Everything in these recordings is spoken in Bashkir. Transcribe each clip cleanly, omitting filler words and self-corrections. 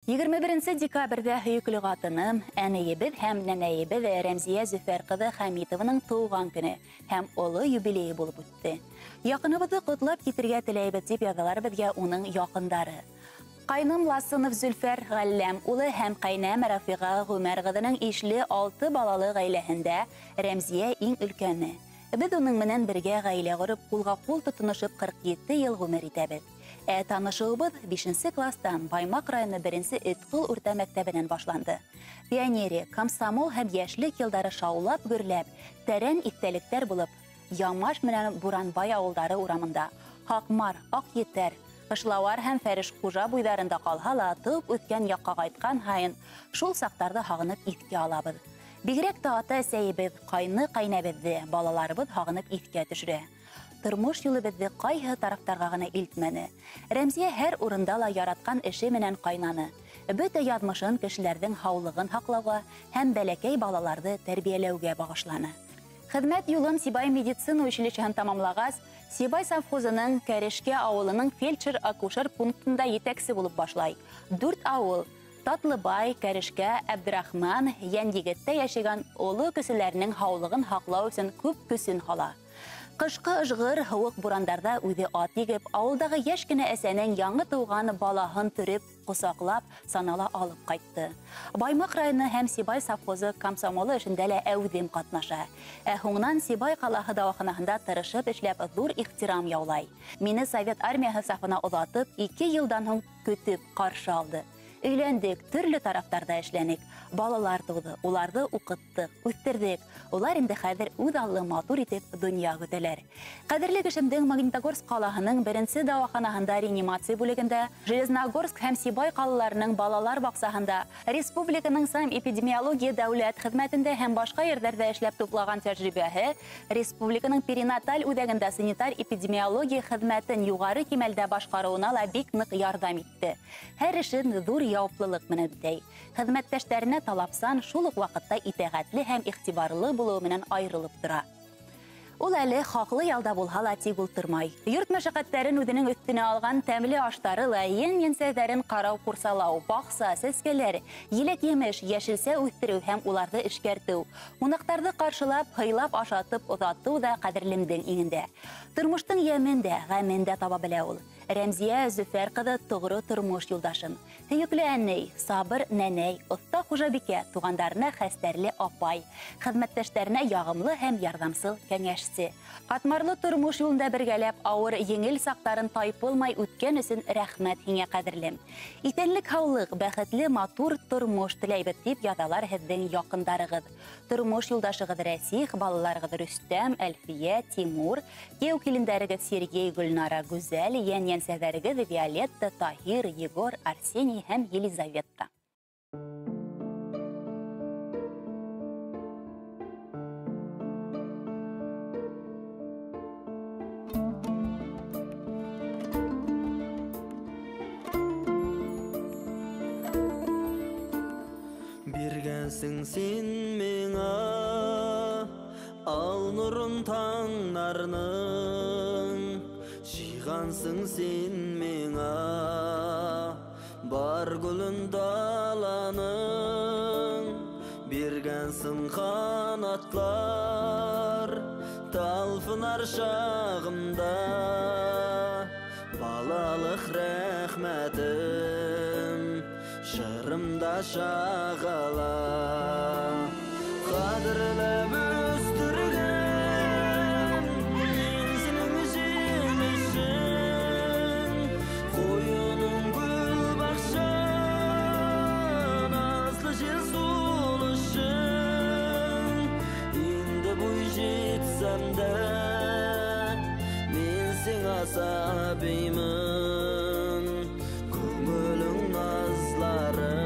21 декабрҙә һөйөклө ҡатыным, әнейебеҙ һәм нәнәйебеҙ Рәмзиә Зөфәр ҡыҙы Хәмитованың тыуған көнө һәм оло юбилейы булып үтте. Яҡыныбыҙҙы ҡотлап китергә теләйбеҙ, тип яҙалар беҙгә уның яҡындары. Ҡайным Ласынов Зөлфәр Ғәлләм улы һәм ҡәйнәм Рафиға Ғүмәр ҡыҙының ишле 6 балалы ғаиләһендә Рәмзиә иң өлкәне. Беҙ уның менән бергә ғаилә ҡороп, ҡулға ҡул тотоношоп 47 йыл ғүмер итәбеҙ. Ә танышыуыбыҙ 5 кластан Баймаҡ районы 1 Этҡол урта мәктәбенән башланды. Пионерия, комсомол һәм йәшлек йылдары шаулап гөрләп, тәрән иҫтәлектәр булып, Ямаш менән Буранбай ауылдары урамында, Һаҡмар, Аҡ-Етәр, Ҡышлауар һәм Фәрешҡужа буйҙарында ҡалһа ла, тыуып үҫкән яҡҡа ҡайтҡан һайын шул саҡтарҙы һағынып иҫкә алабыҙ. Бигерәк тә ата-әсәйебеҙ, ҡайны-ҡәйнәбеҙҙе, балаларыбыҙ һағынып иҫкә төшөрә. Тормош юлы беҙҙе ҡайһы тарафтарға ғына илтмәне. Рәмзиә һәр урында ла яратҡан эше менән ҡайнаны. Бөтә яҙмышын кешеләрҙең һаулығын һаҡлауға һәм бәләкәй балаларҙы тәрбиәләүгә бағышланы. Хеҙмәт юлын Сибай медицина училищеһын тамамлағас, Сибай совхозының Кәрешкә ауылының фельдшер-акушер пунктында етәксе булып башлай. 4 ауыл Татлыбай, Кәрешкә, Әбдрахман, Йәнйегеттә йәшәгән оло кешеләренең һаулығын һаҡлау өсөн күп көсөн һала. Ҡышҡы ыжғыр һыуыҡ бурандарҙа үҙе ат егеп, ауылдағы йәш кенә әсәнең яңы тыуған балаһын төрөп, ҡосаҡлап, санала алып ҡайтты. Баймаҡ районы һәм Сибай совхозы комсомолы эшендә лә әүҙем ҡатнаша. Ә һуңынан Сибай ҡалаһы дауаханаһында тырышып эшләп ҙур ихтирам яулай. Мине Совет армияһы сафына оҙатып, 2 йылдан һуң көтөп ҡаршы алды. Өйләндек, төрлө тарафтарҙа эшләнек, балалар тыуҙы, уларҙы уҡыттыҡ, үҫтерҙек. Улар инде хәҙер үҙ аллы матур итеп донъя көтәләр. Ҡәҙерле кешемдең Магнитогорск ҡалаһының 1 дауаханаһында реанимация бүлегендә, Железногорск һәм Сибай ҡалаларының балалар баҡсаһында, республиканың санэпидемиология дәүләт хеҙмәтендә һәм башҡа ерҙәрҙә эшләп туплаған тәжрибәһе республиканың перинаталь үҙәгендә санитар эпидемиология хеҙмәтен юғары кимәлдә башҡарыуына ла бик ныҡ ярҙам итте. Һәр эшен ҙур яуаплылыҡ менән үтәй. Хеҙмәттәштәренә талапсан, шул уҡ ваҡытта итәғәтле һәм иғтибарлы булыуы менән айырылып тора. Ул әле хаҡлы ялда булһа ла тик ултырмай. Йорт мәшәҡәттәрен үҙенең өҫтөнә алған тәмле аштары ла, йән-йәнсәҙәрен ҡарау, ҡурсалау, баҡса, сәскәләр, еләк-емеш, йәшелсә үҫтереү һәм уларҙы эшкәртеү, ҡунаҡтарҙы ҡаршылап, һыйлап, ашатып, оҙатыу ҙа ҡәҙерлемдең иңендә. Тормоштоң йәмен дә, ғәмен дә таба белә ул. Рәмзиә Зөфәр ҡыҙы тоғро тормош юлдашын. Һөйөклө әней, сабыр нәнәй, оҫта хужабикә, туғандарына хәстәрле апай, хеҙмәттәштәренә яғымлы һәм ярҙамсыл кәңәшсе. Ҡатмарлы тормош юлында бергәләп ауыр еңел саҡтарын тайпылмай үткән өсөн рәхмәт һиңә, ҡәҙерлем. Иҫәнлек, һаулыҡ, бәхетле, матур тормош теләйбеҙ, тип яҙалар һеҙҙең яҡындарығыҙ. Тормош юлдашығыҙ Рәсих, балаларығыҙ Рөстәм, Әлфиә, Тимур, кейәү килендәрегеҙ Сергей, Гөлнара, Гүзәл, йән-йәнсәҙәрегеҙ Виолетта, Таһир, Егор, Арсений һәм Елизавета. Биргәнсең син миңа ал нурын таңнарның, жыйғансың син миңа бар гүлін даланың. Бергәнсең қанатлар талпынар шағымда, балалық рәхмәтім жырымда шағала. Қадірлеп өстірген мен сенің жемісің, қойының гүл бақша, назлы жел солышың. Енді бой жетсем де мен сеңа сәбимін, көңілің назларын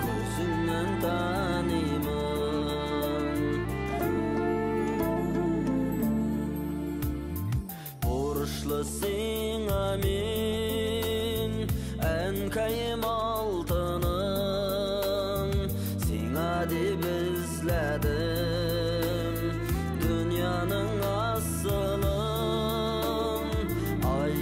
көзіңнен танимын. Борышлы сеңа мен әнкәйем алтыным, сеңа деп іздедім дүнияның асылын. Ай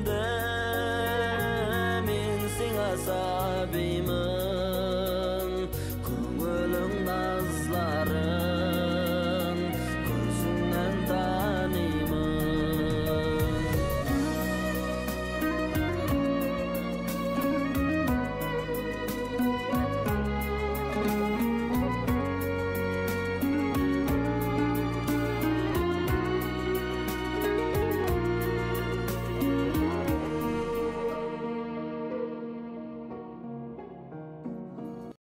Дә, мин сиңа сабыймын.